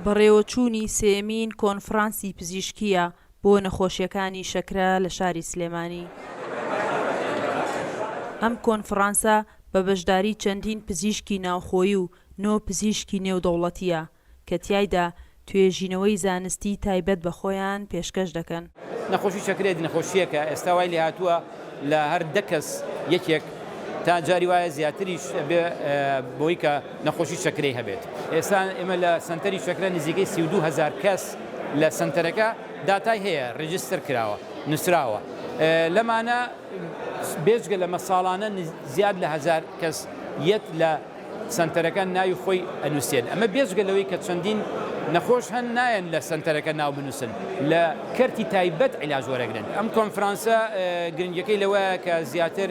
بەڕێوەچوونی سێیەمین کۆنفرانسی پزیشکییە بۆ نەخۆشییەکانی شەکرە لە شاری سلێمانی. ئەم کۆنفرانسە بە بەشداری چەندین پزیشکی ناوخۆیی و نۆ پزیشکی نێودەوڵەتییە کە تیایدا توێژینەوەی زانستی تایبەت بە خۆیان پێشکەش دەکەن. نەخۆشی شەکرە نەخۆشییەکە ئێستا وای لێهاتووە لە هەر دە کەس یەکێک تا جاری وایە زیاتریش ئەبێ بۆی کە نەخۆشی شەکرەی هەبێت. ئێستا ئێمە لە سەنتەری شەکرە نزیکەی 32 هەزار کەس لە سەنتەرەکە داتای هەیە، register کراوە، نووسراوە. لەمانە بێجگە لەمە ساڵانە زیاد لە هەزار کەس یەت لە سەنتەرەکە ناوی خۆی ئەنووسێت، ئەمە بێجگە لەوەی کە چەندین نەخۆش هەن نایەن لە سەنتەرەکە ناو بنووسن لە کەرتی تایبەت عیلاج وەرەگرن. ئەم کۆنفرانسە گرنگیەکەی لەوەیە کە زیاتر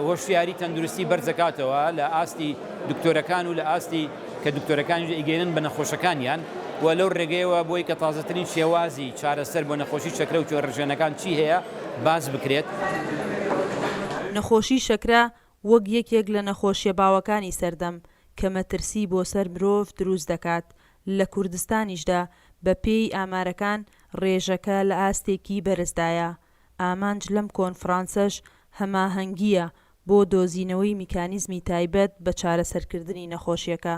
هۆشیاری تەندروستی بەرزەکاتەوە لە ئاستی دکتۆرەکان و لە ئاستی کە دکتۆرەکانیش ئەیگەیەنن بە نەخۆشەکانیان و لەو ڕێگەیەوە بۆی کە تازەترین شێوازی چارەسەر بۆ نەخۆشی شەکرە و ڕژێنەکان چی هەیە باس بکرێت. نەخۆشی شەکرە وەک یەکێک لە نەخۆشیە باوەکانی سەردەم کە مەترسی بۆ سەر مرۆڤ دروست دەکات، لە کوردستانیشدا بە پێی ئامارەکان رێژەکە لە ئاستێکی بەرزدایە، ئامانج لەم کۆنفرانسەش هەماهەنگییە بۆ دۆزینەوەی میکانیزمی تایبەت بە چارەسەرکردنی نەخۆشیەکە.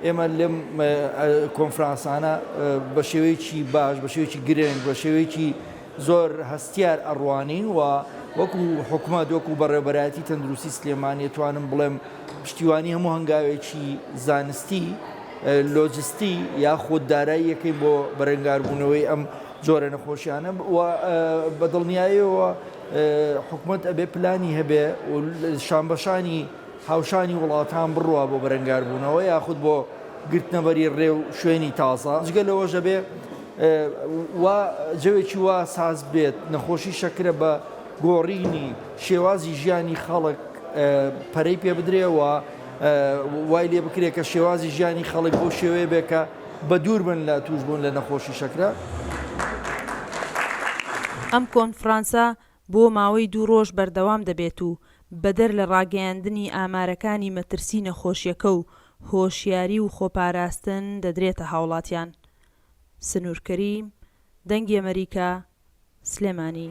ئێمە لەم کۆنفرانسانە بە شێوەیەکی باش، بە شێوەیەکی گرنگ، بە شێوەیەکی زۆر هەستیار ئەڕوانین و وەکو حکومەت، وەکو بەڕێوەبەرایەتی تەندروستی سلێمانی ئەتوانم بڵێم پشتیوانی هەموو هەنگاوێکی زانستی، لۆجستی یاخود دارایی یەکەین بۆ بەرەنگاربوونەوەی ئەم جۆرە نەخۆشیانە و بە دڵنیاییەوە حکومەت ئەبێ پلانی هەبێ و شانبەشانی هاوشانی وڵاتان بڕوا بۆ بەرەنگاربوونەوە یاخود بۆ گرتنەبەری ڕێ و شوێنی تازە، جگە لەوەش ئەبێ وا جەوێکی وا ساز بێت نەخۆشی شەکرە بە گۆڕینی شێوازی ژیانی خەڵک پەرەی پێ بدرێ و وای لێ بکرێ کە شێوازی ژیانی خەڵک بەو شێوەیە بێ کە بە دوور بن لە تووشبوون لە نەخۆشی شەکرە. ئەم کۆنفرانسە بۆ ماوەی دوو ڕۆژ بەردەوام دەبێت و بەدەر لە ڕاگەیاندنی ئامارەکانی مەترسی نەخۆشیەکە و هۆشیاری و خۆپاراستن دەدرێتە هاوڵاتیان. سنور کەریم، دەنگی ئەمەریکا، سلێمانی.